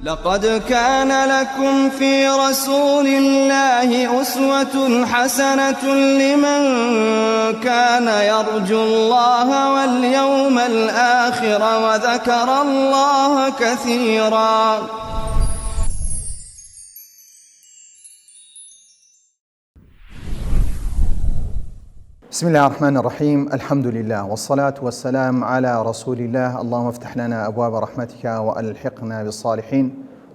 لقد كان لكم في رسول الله أسوة حسنة لمن كان يرجو الله واليوم الآخر وذكر الله كثيرا. بسم الله الرحمن الرحيم الحمد لله والصلاة والسلام على رسول الله اللهم افتح لنا أبواب رحمتك وألحقنا بالصالحين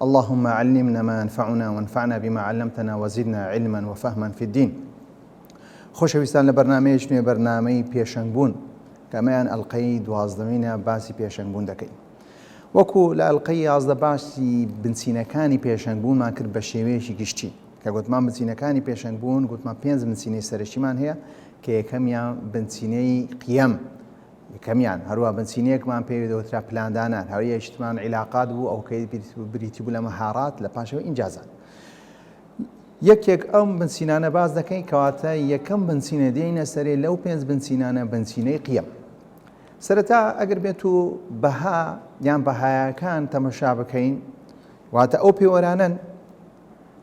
اللهم علمنا ما ينفعنا وانفعنا بما علمتنا وزدنا علما وفهما في الدين خۆشەویستان لە بەرنامەیەکی نوێ بەرنامەی پێشەنگبوون کە ئەمەیان ئەلقەی دوازدەمینە باسی پێشەنگبوون دەکەین وەکو لە ئەلقەی 11 باسی بنچینەکانی پێشەنگبوونمان کرد بە شێوەیەکی گشتی کە گوتمان بنچینەکانی پێشەنگ بوون گوتمان پێنج بنچینەی سەرەکیمان هەیە کە یەکەمیان بنچینەی قیەم یەکەمیان هەروە بنچینەیەکمان پێوی دەوترا پلاندانان هەریەشتمان عیلاقات بوو ئەوکەی بریتی بوو لە مەهارات لە پاشەوە ئینجازات یەکێک ئەم بنچینانە باس دەکەین کەواتە یەکەم بنچینە دێینە سەرێ لەو پێنج بنچینانە بنچینەی قیەم سەرەتا ئەگەر بێت و بەها یان بەهایەکان تەمەشا بکەین واتە ئەو پێوەرانەن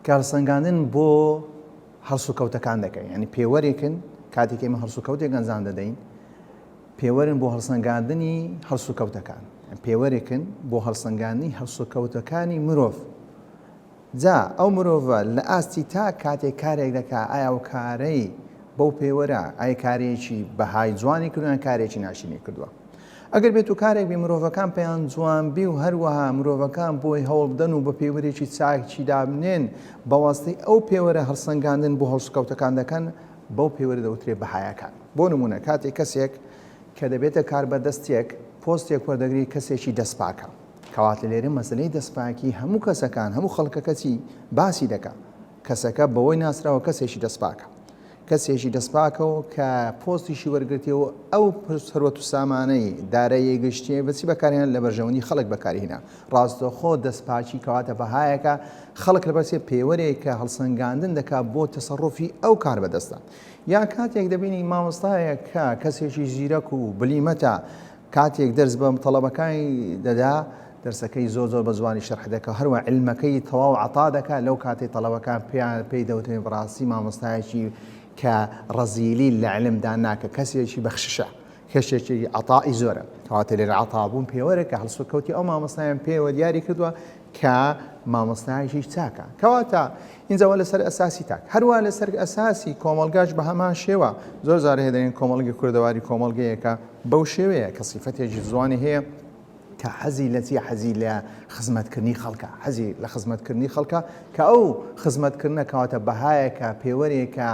کە هەڵسەنگاندن بۆ هەڵسوکەوتەکان دەکەن یعنی پێوەرێکن کاتێک ئێمە هەڵسوکەوتێک ئەنجام دەدەین پێوەرن بۆ هەڵسەنگاندنی هەڵسوکەوتەکان پێوەرێکن بۆ هەڵسەنگاندنی هەڵسوکەوتەکانی مرۆڤ جا ئەو مرۆڤە لە ئاستی تا کاتێک کارێک دەکا ئایا ئەو کارەی بەو پێوەرە ئای کارێکی بەهای جوانی کردووە کارێکی ناشرینی کردووە ئەگەر بێت و کارێک بی مرۆڤەکان پێیان جوان بی و هەروەها مرۆڤەکان بۆی هەوڵ بدەن و بە پێوەرێکی چاکی دابنێن بە واسطەی ئەو پێوەرە هەڵسەنگاندن بۆ هەڵسوکەوتەکان دەکەن بەو پێوەرە دەوترێ بەهایەکان بۆ نمونە کاتێک کەسێک کە دەبێتە کاربەدەستێک پۆستێک وەردەگری کەسێکی دەستپاکە کەواتە لێرە مەسەلەی دەستپاکی هەموو کەسەکان هەموو خەڵکەکە چی باسی دەکا کەسەکە بەوەی ناسراوە کەسێکی دەستپاکە کەسێکی دەستپاکە و کە پۆستیشی وەرگرتێ و ئەو سەروەت و سامانەی دارایی گشتیە بەچی بەکارهێنا لە بەرژەوەندی خەڵک بەکارهینا ڕاستەخۆ دەستپاکی کەواتە بەهایەکە خەڵک لە بەرسێ پێوەرێک کە هەڵسەنگاندن دەکا بۆ تەسەڕوفی ئەو کار بەدەستە یا کاتێک دەبینی مامۆستایەک کە کەسێکی زیرەک و بلیمەتە کاتێک دەرس بە تەڵەبەکانی دەدا دەرسەکەی زۆر زۆر بە جوانی شەرح دەکا هەروە علمەکەی تەواو عەتا دەکا لەو کاتەی تەڵەبەکان پێیان پێی دەوترێن بەڕاستی مامۆستایەکی کە ڕەزیلی لە علمدا ناکە کەسێکی بەخششە کەشێکی عەتائی زۆرە کەواتە لێرە عەتابوون پێوەرە کە هەڵسوکەوتی ئەو مامۆستایان پێوە دیاری کردووە کە مامۆستایەکی چاکە کەواتە ئینجا وە لەسەر ئەساسی تاک هەروە لەسەر ئەساسی کۆمەڵگاش بە هەمان شێوە زۆر جار هەیە دەڵێن کۆمەڵگەی کوردەواری کۆمەڵگەیەکە بەو شێوەیە کە سیفەتێکی جوانی هەیە کە حەزی لە چیە حەزی لە خزمەتکردنی خەڵکە حەزی لە خزمەتکردنی خەڵکە کە ئەو خزمەتکردنە کەواتە بەهایەکە پێوەرێکە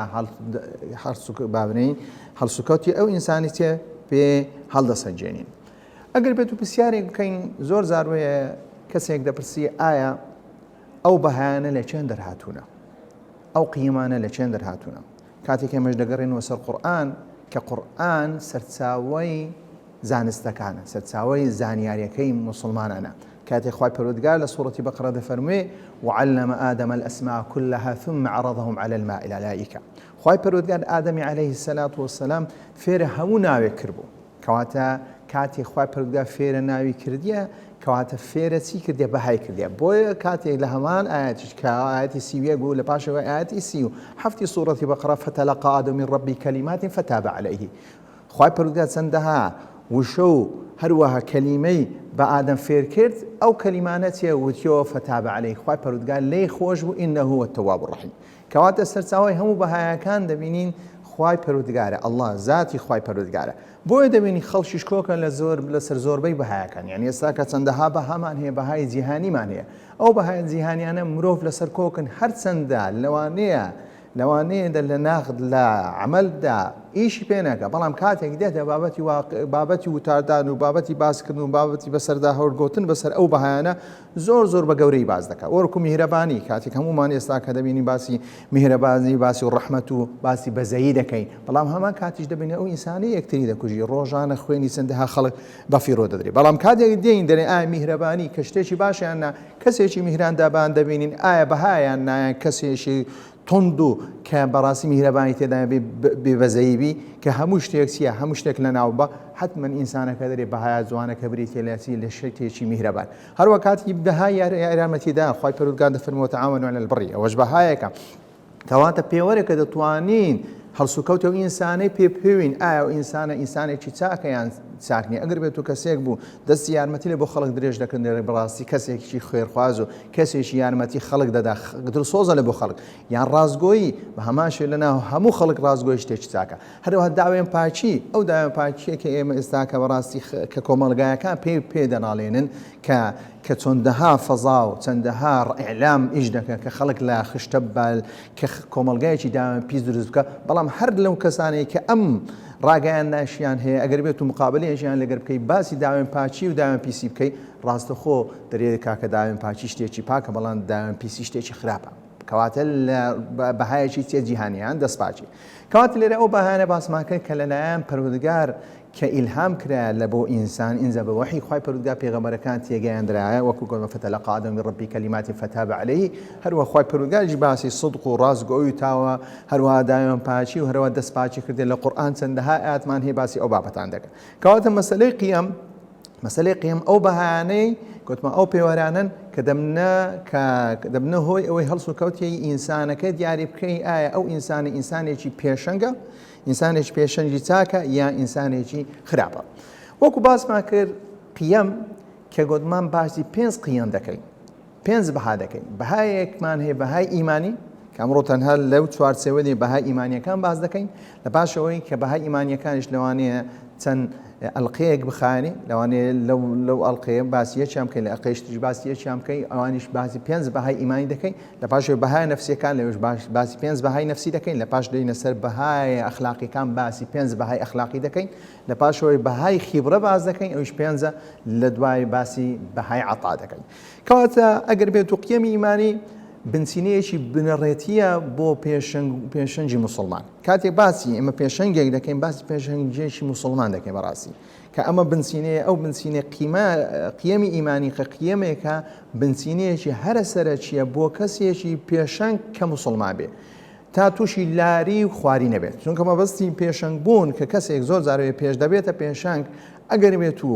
بابنین هەڵسوکەوتی ئەو ئینسانی چێ پێ هەڵدەسەنگێنین ئەگەر بێت و پرسیارێک بکەین زۆر زاروەیە کەسێک دەپرسی ئایا ئەو بەهایانە لە چێن دەرهاتوونە ئەو قیمانە لە چێن دەرهاتوونە کاتێک ئێمەش دەگەڕێنەوە سەر قورئان کە قورئان سەرچاوەی زانستەکانە سەرچاوەی زانیاریەکەی موسڵمانانە کاتێک خوای پەروەردگار لە سوڕەتی بەقەرە دەفەرموێ وعلم آدم الأسماء كلها ثم عرضهم على الملائكة خوای پەروەردگار ئادەمی عەلەیهی الصلاة والسلام فێرە هەموو ناوێک کردبوو کەواتە کاتێک خوای پەروەردگار فێرە ناوی کردیە کەواتە فێرە چی کردیە بەهای کردیە بۆیە کاتێک لە هەمان ئاەتیش کە ئاەتی 31 بوو لە پاشەوە ئاەتی 37 سوڕەتی بەقەرە فتلقى آدم من ربه كلمات فتاب عليه خوای پەروەردگار چەندەها وشە و هەروەها کەلیمەی بە ئادەم فێر کرد ئەو کەلیمانە چیە وتیەوە فتاب عليه خوای پەروەردگار لێی خۆش بوو انه هو التواب الرحیم کەواتە سەرچاوەی هەموو بەهایەکان دەبینین خوای پەروەردگارە اللە زاتی خوای پەروەردگارە بۆیە دەبینی خەڵکیش کۆکە لە زۆر لەسەر زۆربەی بەهایەکان یعنی ئێستا کە چەندەها بەهامان هەیە بەهای جیهانیمان هەیە ئەو بەهای جیهانیانە مرۆڤ لەسەر کۆکن هەرچەندە لەوانەیە لەوانەیە دە لە ناخد لە عەمەلدا ئیشی پێ نەکا بەڵام کاتێک دێتە بابەتی واقع بابەتی وتاردان و بابەتی باسکردن و بابەتی بەسەردا هەورگۆتن بەسەر ئەو بەهایانە زۆر زۆر بە گەورەی باس دەکا وەرکو میهرەبانی کاتێک هەمومان ئێستا کە دەبینی باسی میهرەبانی باسی و ڕەحمەت و باسی بەزەیی دەکەین بەڵام هەمان کاتیش دەبینی ئەو ئینسانی یەکتری دەکوژی ڕۆژانە خوێنی چەندەها خەڵک بەفیڕۆ دەدرێ بەڵام کاتێک دێین دەرێ ئایا میهرەبانی کە شتێکی باشیان نا کەسێکی میهران دابان دەبینین ئایا بەهایان نایە کەسێکی. توند و کە بەڕاستی میهرەبانی تێدا بێ بێبەزەیی بی کە هەموو شتێک چییە هەموو شتێک لە ناو بە حتمما ئینسانەکە دەرێ بەهایە جوانەکە بریتە لە چی لە شتێکی میهرەبان هەروە کاتی بەهای یارمەتیدا خوای پەروەردگار دەفەرموێ وتعاونوا علی البر ئەوەش بەهایەکە کەواتە پێوەرێکە دەتوانین هەڵسوکەوتی ئەو ئینسانەی پێ پێوین ئایا ئەو ئینسانە ئینسانێکی چاکە یان چاک نییە ئەگەر بێت و کەسێک بوو دەستی یارمەتی لە بۆ خەڵک درێژ دەکردن دەڵێ بەڕاستی کەسێکی خێرخواز و کەسێکی یارمەتی خەڵک دەدا دڵسۆزە لە بۆ خەڵک یان ڕاستگۆیی بە هەمان شێ لەناو هەموو خەڵک ڕاستگۆی شتێکی چاکە هەروەها داوێن پاکی ئەو داوێن پاکیە کە ئێمە ئێستا کە بەڕاستی کە کۆمەڵگایەکان پێ پێ دەناڵێنن کە کە چۆندەها فەزا و چەندەها ئیعلام ئیش دەکەن کە خەڵک لە خشتە بال کە کۆمەڵگایەکی داوێن پیس دروست بکە بەڵام هەر لەو کەسانەی کە ئەم ڕاگەیاندناشیان هەیە ئەگەر بێت و مقابلەیەکیان لەگەر بکەی باسی داوێن پاکی و داوێن پیسی بکەی ڕاستەخۆ دەرێ کاکە داوێن پاکی شتێکی پاکە بەڵام داوێن پیسی شتێکی خراپە کەواتە لە بەهایەکی تێ جیهانیان دەستپاکی کەواتە لێرە ئەو بەهانە باسمان کرد کە لەلایەن پەروەردگار کە ئیلهام کرایە لە بۆ ئینسان ئینجا بە وەحی خوای پەروەردگار پێغەمبەرەکان تێگەیاندرایە وەکو گۆتمان فتلقی آدم من ربه کلمات فتاب علیه هەروە خوای پەروەردگاریش باسی صدق و ڕاستگۆیی تاوە هەروەها داوێن پاکی و هەروە دەست پاکی کردێ لە قورئان چەندەها ئایەتمان هەیە باسی ئەو بابەتان دەکەن کەواتە مەسەلەی قیەم مەسەلەی قیەم ئەو بەهایانەی گوتمان ئەو پێوەرانەن کە دەبنە کە دەبنە هۆی ئەوەی هەڵس و کەوتی ئینسانەکە دیاری بکەی ئایا ئەو ئینسانە ئینسانێکی پێشەنگە ئینسانێکی پێشەنگی چاکە یان ئینسانێکی خراپە وەکو باسمان کرد قیەم کە گوتمان باسی پێنج قیەم دەکەین پێنج بەها دەکەین بەهایەکمان هەیە بەهای ئیمانی کە ئەمڕۆ تەنها لەو چوارچێوەی بەهای ئیمانیەکان باس دەکەین لە پاشەوەی کە بەهای ئیمانیەکانیش لەوانەیە چەند ئەلقەیەک بخایەنی لەوانەیە لەو لەو ئەڵلقەیە باسی یەکیان بکەین لە ئەلقەیش تریش باسی یەکیان بکەین ئەوانیش باسی پێنج بەهای ئیمانی دەکەین لە پاشەوەی بەهای نەفسیەکان لەوێش باش باسی پێنج بەهای نەفسی دەکەین لە پاش دێینە سەر بەهای ئەخلاقیەکان باسی پێنج بەهای ئەخلاقی دەکەین لە پاشەوەی بەهای خیبرە باس دەکەین ئەویش پێنجە لە دوای باسی بەهای عەتا دەکەین کەواتە ئەگەر بێت و قیەمی ئیمانی بنچینەیەکی بنەڕێتیە بۆ پێشەنگ پێشەنگی موسڵمان کاتێک باسی ئێمە پێشەنگێک دەکەین باسی پێشەنگێکی موسڵمان دەکەین بەڕاستی کە ئەمە بنچینەیە ئەو بنچینە قیمە قیەمی ئیمانی کە قیەمێکە بنچینەیەکی هەرە سەرەکیە بۆ کەسێکی پێشەنگ کە موسڵمان بێ تا تووشی لاری و خواری نەبێت چونکە مەبەستی پێشەنگ بوون کە کەسێک زۆر جارەوێ پێش دەبێتە پێشەنگ ئەگەر بێت و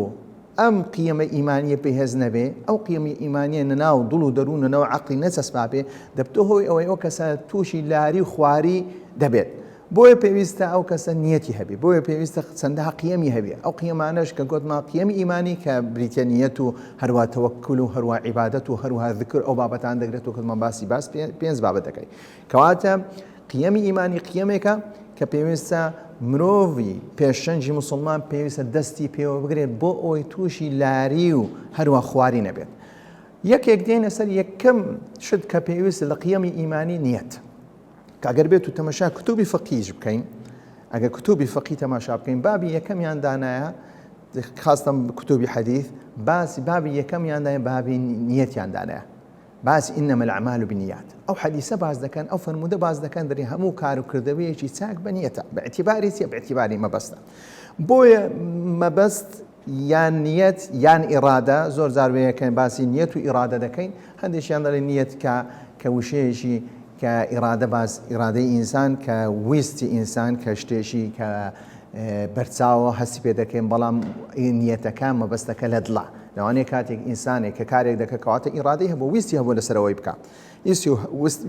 ئەم قیەمە ئیمانیە بەهێز نەبێ ئەو قیەمی ئیمانیە نەناو دڵ و دەروون نەناو عەقڵی نەچەسپابێ دەبتە هۆی ئەوەی ئەو کەسە تووشی لاری و خواری دەبێت بۆیە پێویستە ئەو کەسە نیەتی هەبێ بۆیە پێویستە چەندەها قیەمی هەبێ ئەو قیەمانەش کە گۆتمان قیەمی ئیمانی کە بریتە نیەت و هەروە تەوەکل و هەروە عیبادەت و هەروەها ذکر ئەو بابەتان دەگرێت و کەمان باسی باس پێنج بابەت دەکەین کەواتە قیەمی ئیمانی قیەمێکە کە پێویستە مرۆڤی پێشەنگی موسڵمان پێویستە دەستی پێوە بگرێت بۆ ئەوەی تووشی لاری و هەروە خواری نەبێت یەکێک دێنە سەر یەکەم شت کە پێویستە لە قیەمی ئیمانی نیەت کە ئەگەر بێت و تەمەشا کتوبی فقیش بکەین ئەگەر کتوبی فقی تەماشا بکەین بابی یەکەمیان دانایە خاستم کتوبی حەدیث باسی بابی یەکەمیان دانایە بابی نیەتیان دانایە باسی انما الاعمال بالنیات ئەو حەدیسە باس دەکەن ئەو فەرموودە باس دەکەن دەری هەموو کار و کردەوەیەکی چاک بە نیەتە بە اعتباری چیە بە اعتباری مەبەستە بۆیە مەبەست یان نیەت یان ئیرادە زۆر جار وەیەکەن باسی نیەت و ئیرادە دەکەین هەندێکیان دەڵێن نیەت کە کە وشەیەکی کە ئیرادە باس ئیرادەی ئینسان کە ویستی ئینسان کە شتێکی کە بەرچاوە هەستی پێ دەکەین بەڵام نیەتەکە مەبەستەکە لە دڵە لەوانەیە کاتێک ئینسانێک کە کارێک دەکە کەواتە ئیرادەی هەبوو ویستی هەبوو لەسەر ئەوەی بکە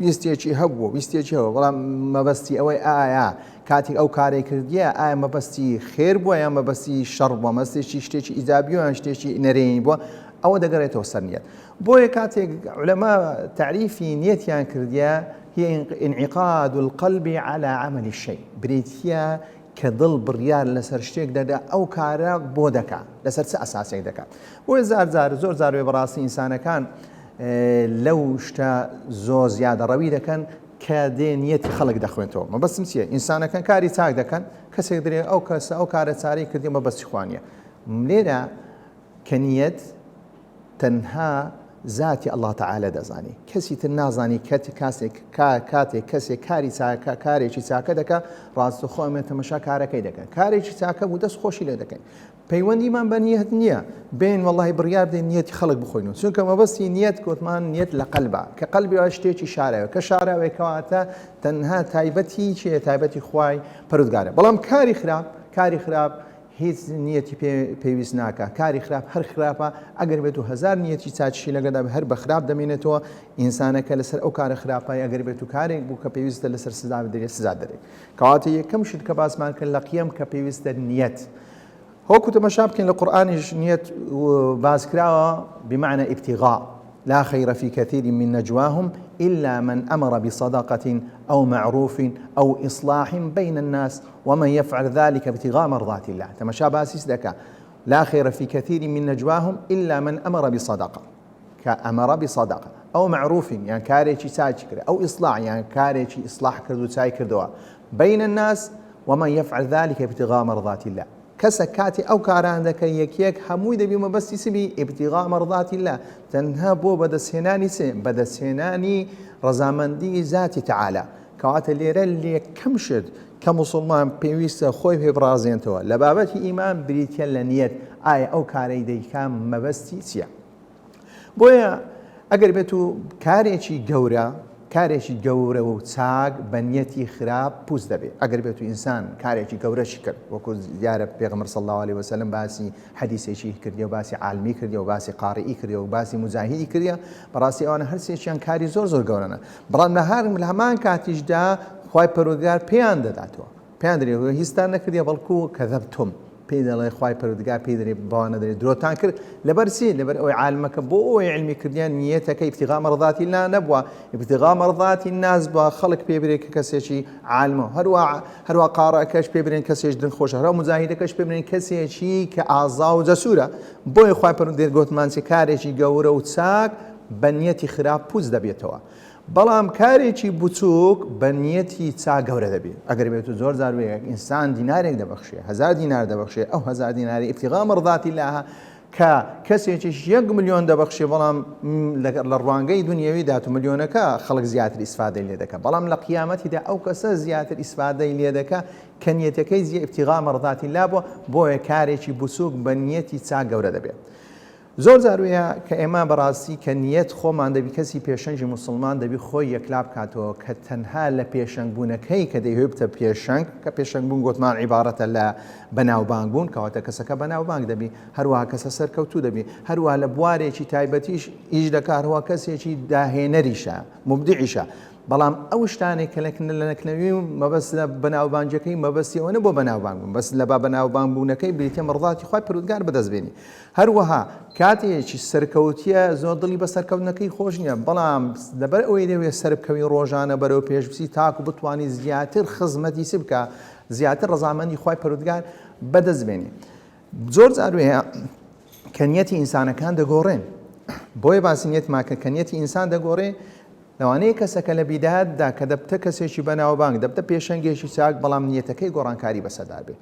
ویستێکی هەبوو ویستێکی هەبوو بەڵام مەبەستی ئەوەی ئایا کاتێک ئەو کارێک کردیە ئایا مەبەستی خێر بووە یان مەبەستی شەڕ بووە مەستێکی شتێکی ئیجابی یان شتێکی نەرێنی بووە ئەوە دەگەڕێتەوە سەر نیەت بۆیە کاتێک علەما تەعریفی نیەتیان کردیە هي انعقاد القلب على عمل الشيء بریتیە کە دڵ بڕیار لەسەر شتێک دەدا ئەو کارە بۆ دەکا لەسەر چ ئەساسێک دەکات بۆیە زار زار زۆر زار وێ بەڕاستی ئینسانەکان لەو شتە زۆر زیادە ڕەوی دەکەن کە دێ نیەتی خەڵک دەخوێنەوە مەبەستم چییە ئینسانەکان کاری چاک دەکەن کەسێک درێ ئەو کەسە ئەو کارە چارەی کردی مەبەستی خوانیە لێرە کە نیەت تەنها زاتی اللە تعالی دەزانی کەسی تر نازانی کەت کاسێک کاتێک کەسێک کاری چاکە کارێکی چاکە دەکا ڕاستەخۆ ئەمێ تەمەشا کارەکەی دەکەن کارێکی چاکە بوو دەست خۆشی لێ دەکەین. پەیوەندیمان بە نیەت نییە بێین وەڵی بڕیار بدەین نیەتی خەڵک بخۆینەوە چونکە مەبەستی نیەت گوتمان نیەت لە قەلبە کە قەلبی وا شتێکی شاراوە کە شاراوەیە کەواتە تەنها تایبەتی چیە تایبەتی خوای پەروەردگارە بەڵام کاری خراپ کاری خراپ هیچ نیەتی پێ پێویست ناکە کاری خراپ هەر خراپە ئەگەر بێت و هەزار نیەتی چاکیشی لەگەدا هەر بە خراپ دەمێنێتەوە ئینسانەکە لەسەر ئەو کارە خراپای ئەگەر بێت و کارێک بوو کە پێویستە لەسەر سزا بدرێت سزا دەرێت کەواتە یەکەم شت کە باسمان کرد لە قیەم کە پێویستە نیەت هۆکو تەمەشا بکەین لە قورئانیش نیەت باس کراوە بمعنى ابتغاء لا خير في كثير من نجواهم إلا من أمر بصدقة أو معروف أو إصلاح بين الناس ومن يفعل ذلك ابتغاء مرضات الله تەمەشا باسی دەکا لا خير في كثير من نجواهم إلا من أمر بصدقة کە أمر بصدقة أو معروف یان کارێکی چاکی کرد أو إصلاح یان کارێکی ئیسلاح کرد و چای کردەوە بين الناس ومن يفعل ذلك ابتغاء مرضات الله کەسە کاتی ئەو کاران دەکە یەک یەک هەمووی دەبی مەبەستی چ بی ابتغاء مرضات الله تەنها بۆ بەدەستهێنانی چ بەدەستهێنانی ڕەزامەندی ذاتی تعالی کەواتە لێرە لێکەم شت کە موسڵمان پێویستە خۆی پێ بڕازێنتەوە لە بابەتی ئیمان بریتە لە نیەت ئایا ئەو کارەی دەیکا مەبەستی چییە؟ بۆیە ئەگەر بێت و کارێکی گەورە کارێکی گەورە و چاک بە نیەتی خراپ پوچ دەبێت ئەگەر بێت و ئینسان کارێکی گەورەشی کرد وەکو دیارە پێغەمبەر صلی الله علیه وسلم باسی حەدیسێکی کردی و باسی عالمی کردی و باسی قاڕئی کردی و باسی مجاهیدی کردی بەڕاستی ئەوانە هەرسێکیان کاری زۆر زۆر گەورەنە بەڵام لە هەر لە هەمان کاتیشدا خوای پەروەردگار پێیان دەداتەوە پێیان دەرێ هیچتان نەکردیە بەڵکو کەذبتم پێی دەڵێ خوای پەروەردگار پێی دەرێ بەوانە دەرێ درۆتان کرد لەبەر چی لەبەر ئەوەی عالمەکە بۆ ئەوەی علمی کردیان نیەتەکە ابتغاء مرضات الله نەبووە ابتغاء مرضات الناس بووە خەڵک پێ برێ کە کەسێکی عالمە هەروە هەروە قاڕەکەش پێ برێن کەسێک دن خۆشە هەروە مجاهیدەکەش پێ برێن کەسێکی کە ئازا و جەسوورە بۆیە خوای پەروەردگار گۆتمان چی کارێکی گەورە و چاک بە نیەتی خراپ پوچ دەبێتەوە بەڵام کارێکی بچووک بە نیەتی چاک گەورە دەبی ئەگەر بێت و زۆر جار وەیەک ئینسان دینارێک دەبەخشێ هەزار دینار دەبەخشێ ئەو هەزار دیناری ابتغاء مرضات الله کە کەسێکیش یەک ملیۆن دەبەخشێ بەڵام لە ڕوانگەی دنیاویدا تو ملیۆنەکە خەڵک زیاتر ئیسفادەی لێ دەکە بەڵام لە قیامەتیدا ئەو کەسە زیاتر ئیسفادەی لێ دەکە کە نیەتەکەی زیە ابتغاء مرضات الله بووە بۆیە کارێکی بچووک بە نیەتی چاک گەورە دەبێت. زۆر جار وەیە کە ئێمە بەڕاستی کە نیەت خۆمان دەبی کەسی پێشەنگی موسڵمان دەبی خۆی یەکلا بکاتەوە کە تەنها لە پێشەنگ بوونەکەی کە دەیهەوێ بتە پێشەنگ کە پێشەنگ بوون گۆتمان عیباڕەتە لە بەناوبانگ بوون کەواتە کەسەکە بەناوبانگ دەبی هەروەها کەسە سەرکەوتوو دەبی هەروەها لە بوارێکی تایبەتیش ئیش دەکا هەروەها کەسێکی داهێنەریشە موبدعیشە بەڵام ئەو شتانەی کە لە نەکنەوی و مەبەست لە بەناوبانگەکەی مەبەستی ئەوە نەبووە بەناوبانگ بوون بەس لە با بەناوبانگ بوونەکەی بریتیە مەڕضاتی خوای پەروەردگار بەدەست بێنی هەروەها کاتێکی سەرکەوتیە زۆر دڵی بە سەرکەوتنەکەی خۆش نییە بەڵام لەبەر ئەوەی دەوێت سەربکەوی ڕۆژانە بەرەو پێش بچی تاکو بتوانی زیاتر خزمەتی چ بکە زیاتر ڕەزامەندی خوای پەروەردگار بەدەست بێنی زۆر جار وەیە کە نیەتی ئینسانەکان دەگۆڕێن بۆیە باسی نیەتمان کرد کە نیەتی ئینسان دەگۆڕێ لەوانەیە کەسەکە لە بیدایەتدا کە دەبتە کەسێکی بەناوبانگ، دەبتە پێشەنگێکی چاک، بەڵام نیەتەکەی گۆڕانکاری بەسەردا بێ.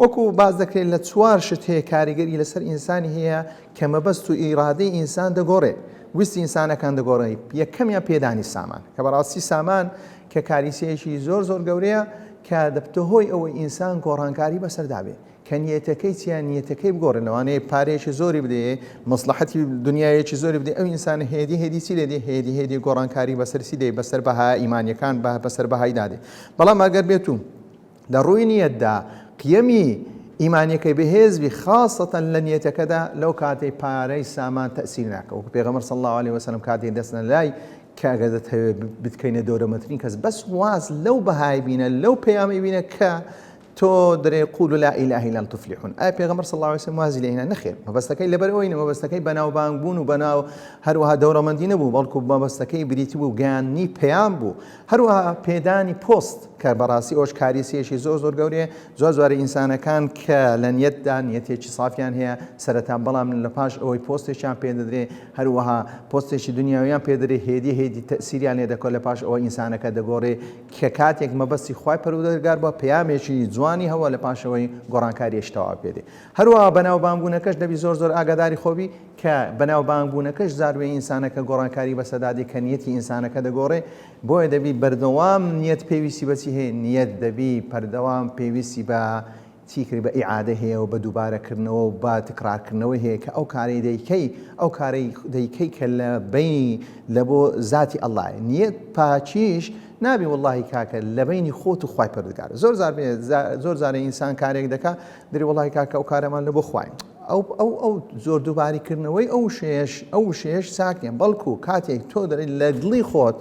وەکو باس دەکرێت لە چوار شت هەیە کاریگەری لەسەر ئینسانی هەیە کە مەبەست و ئیرادەی ئینسان دەگۆڕێ، ویستی ئینسانەکان دەگۆڕێ، یەکەمیان پێدانی سامان، کە بەڕاستی سامان کە کاریسەیەکی زۆر زۆر گەورەیە کە دەبتە هۆی ئەوەی ئینسان گۆڕانکاری بەسەردا بێ. کە نیەتەکەی چیە نیەتەکەی بگۆڕێ لەوانەیە پارەیەکی زۆری بدەیێ مەسڵەحەتی دنیایەکی زۆری بدەیێ ئەو ئینسانە هێدی هێدی چی لێ دێ هێدی هێدی گۆڕانکاری بەسەر چی دێ بەسەر بەها ئیمانیەکان بە بەسەر بەهای دادێ بەڵام ئەگەر بێت و لە ڕووی نیەتدا قیەمی ئیمانیەکەی بەهێز بی خاصەتەن لە نیەتەکەدا لەو کاتەی پارەی سامان تەسیر ناکە وەکو پێغەمبەر صلی الله علیه وسلم کاتێ دەچنە لای کە ئەگەر دەتەوێت بتکەینە دەورەمەترین کەس بەس واز لەو بەهای بینە لەو پەیامی بینە کە تۆ دەرێ قولوا لا اله الا الله تفلحون ئایا پێغەمبەر صلی الله علیه وسلم وازی لێ هێنا نەخێر مەبەستەکەی لەبەر ئەوەی نە مەبەستەکەی بەناوبانگ بوون و بەناو هەروەها دەوڵەمەندی نەبوو بەڵکو مەبەستەکەی بریتی بوو گەیاندنی پەیام بوو هەروەها پێدانی پۆست کە بەڕاستی ئەوش کاریسیەکی زۆر زۆر گەورەیە زۆر زۆر ئینسانەکان کە لە نیەتدا نیەتێکی سافیان هەیە سەرەتا بەڵام لە پاش ئەوەی پۆستێکیان پێ دەدرێ هەروەها پۆستێکی دنیاویان پێ دەدرێ هێدی هێدی تەسیریان لێ دەکات لە پاش ئەوە ئینسانەکە دەگۆڕێ کە کاتێک مەبەستی خوای پەروەردگار بووە پەیامێکی جوانی هەوە لە پاشەوەی گۆڕانکاریەکی تەواو پێ دێ هەروەها بەناوبانگ بوونەکەش دەبی زۆر زۆر ئاگاداری خۆبی کە بەناوبانگ بوونەکەش زاروێ ئینسانەکە گۆڕانکاری بەسەدا دێ کە نیەتی ئینسانەکە دەگۆڕێ بۆیە دەبی بەردەوام نیەت پێویستی بەچی هەیە نیەت دەبی پەردەوام پێویستی بە. چی کرد بە ئیعادە هەیە و بە دووبارەکردنەوە و بە تکرارکردنەوەی هەیە کە ئەو کارەی دەیکەی ئەو کارەی دەیکەی کە لە بەینی لە بۆ زاتی ئەڵڵایە نیەت پاکیش نابی وەڵاهی کاکە لە بەینی خۆت و خوای پەروەردگار زۆر زار بێ زۆر جارە ئینسان کارێک دەکا دەری وەڵاهی کاکە ئەو کارەمان لە بۆ خوای ئەو ئەو ئەو زۆر دووباریکردنەوەی ئەو شێش ئەو شێش چاک نیە بەڵکو کاتێک تۆ دەری لە دڵی خۆت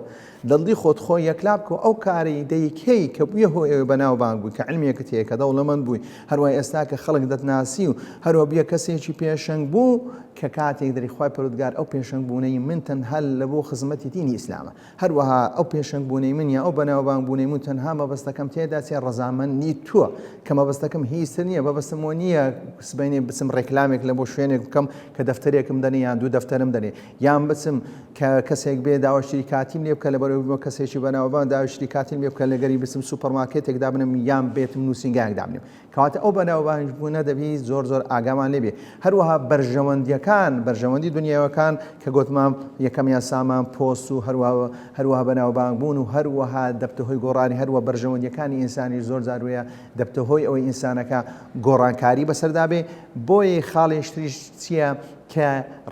لە دڵی خۆت خۆ یەکلا بکە ئەو کارەی دەیکەی کە بوویە هۆی ئەوەی بەناوبانگ بووی کە علمێکت هەیە کە دەوڵەمەند بووی هەروای ئێستا کە خەڵک دەتناسی و هەروە بوویە کەسێکی پێشەنگ بوو کە کاتێک دەری خوای پەروەردگار ئەو پێشەنگ بوونەی من تەنها لە بۆ خزمەتی دینی ئیسلامە هەروەها ئەو پێشەنگ بوونەی من یا ئەو بەناوبانگ بوونەی من تەنها مەبەستەکەم تێدا چێ ڕەزامەندی تۆ کە مەبەستەکەم هیچ تر نییە مەبەستم وە نییە سبەینێ بچم ڕێکلامێک لە بۆ شوێنێک بکەم کە دەفتەرێکم دەنێ یان دوو دەفتەرم دەنێ یان بچم کە کەسێک بێ داوای شریکاتیم لێ بکە لەبەرئەوەی ببمە کەسێکی بەناوبانگ داوای شریکاتیم لێ بکە لەگەری بچم سوپەرمارکێتێک دابنێم یان بێتم نووسینگایەک دابنێم کەواتە ئەو بەناوبانگ بوونە دەبی زۆر زۆر ئاگامان لێ بێ هەروەها بەرژەوەندیەکان بەرژەوەندی دنیاوەکان کە گوتمان یەکەمیان سامان پۆست و هەروەها هەروەها بەناوبانگ بوون و هەروەها دەبتە هۆی گۆڕانی هەروە بەرژەوەندیەکانی ئینسانی زۆر جار وەیە دەبتە هۆی ئەوەی ئینسانەکە گۆڕانکاری بەسەردا بێ بۆیە خاڵێشتریش چییە کە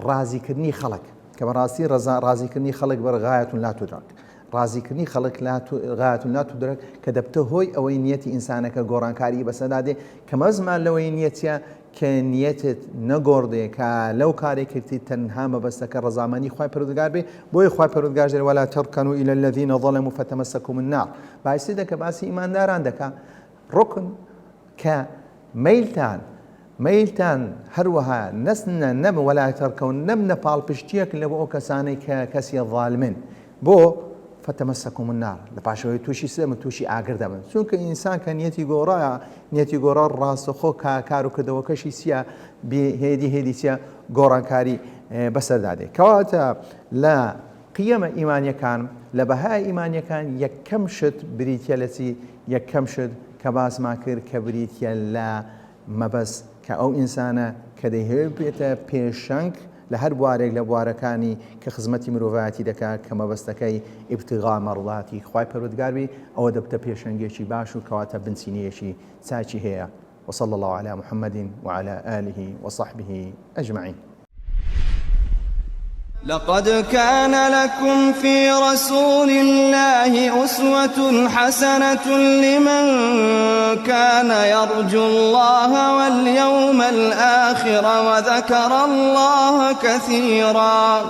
ڕازیکردنی خەڵک کە بەڕاستی ڕەزا ڕازیکردنی خەڵک بەر غایەت لا تدرک ڕازیکردنی خەڵک لا غایەت لا تدرک کە دەبتە هۆی ئەوەی نیەتی ئینسانەکە گۆڕانکاری بەسەردا دێ کە مەزمان لەوەی نیەتە کە نیەتت نەگۆڕدێ کە لەو کارێک کردی تەنها مەبەستەکە ڕەزامەنی خوای پەروەردگار بێ بۆیە خوای پەروەردگار دەڵێ ولا ترکنوا الی الذین ظلموا فتمسکم النار باسی دەکە باسی ئیمانداران دەکا ڕکن کە مەیلتان مەیلتان هەروەها نەسنە نەم ولا ترکون نەبنە پاڵپشتیەک لە بۆ ئەو کەسانەی کە کەسی ظالمن بۆ فتمسکم النار لە پاشەوەی تووشی سێمە تووشی ئاگر دەبن چونکە ئینسان کە نیەتی گۆڕا نیەتی گۆڕا ڕاستەخۆ کا کار و کردەوەکەشی چییە هێدی هێدی چییە گۆڕانکاری بەسەردا دێ کەواتە لە قیەمە ئیمانیەکان لە بەهای ئیمانیەکان یەکەم شت بریتە لە چی یەکەم شت کە باسمان کرد کە بریتە لە مەبەست کە ئەو ئینسانە کە دەیهەوێت ببێتە پێشەنگ لە هەر بوارێک لە بوارەکانی کە خزمەتی مرۆڤایەتی دەکات کە مەبەستەکەی ابتغاء مرضاتی خوای پەروەردگار بی ئەوە دەبتە پێشەنگێکی باش و کەواتە بنچینەیەکی چاکی هەیە وصلی اللە علی محمد وعلی آله وصحبه اجمعین. لقد كان لكم في رسول الله أسوة حسنة لمن كان يرجو الله واليوم الآخر وذكر الله كثيرا.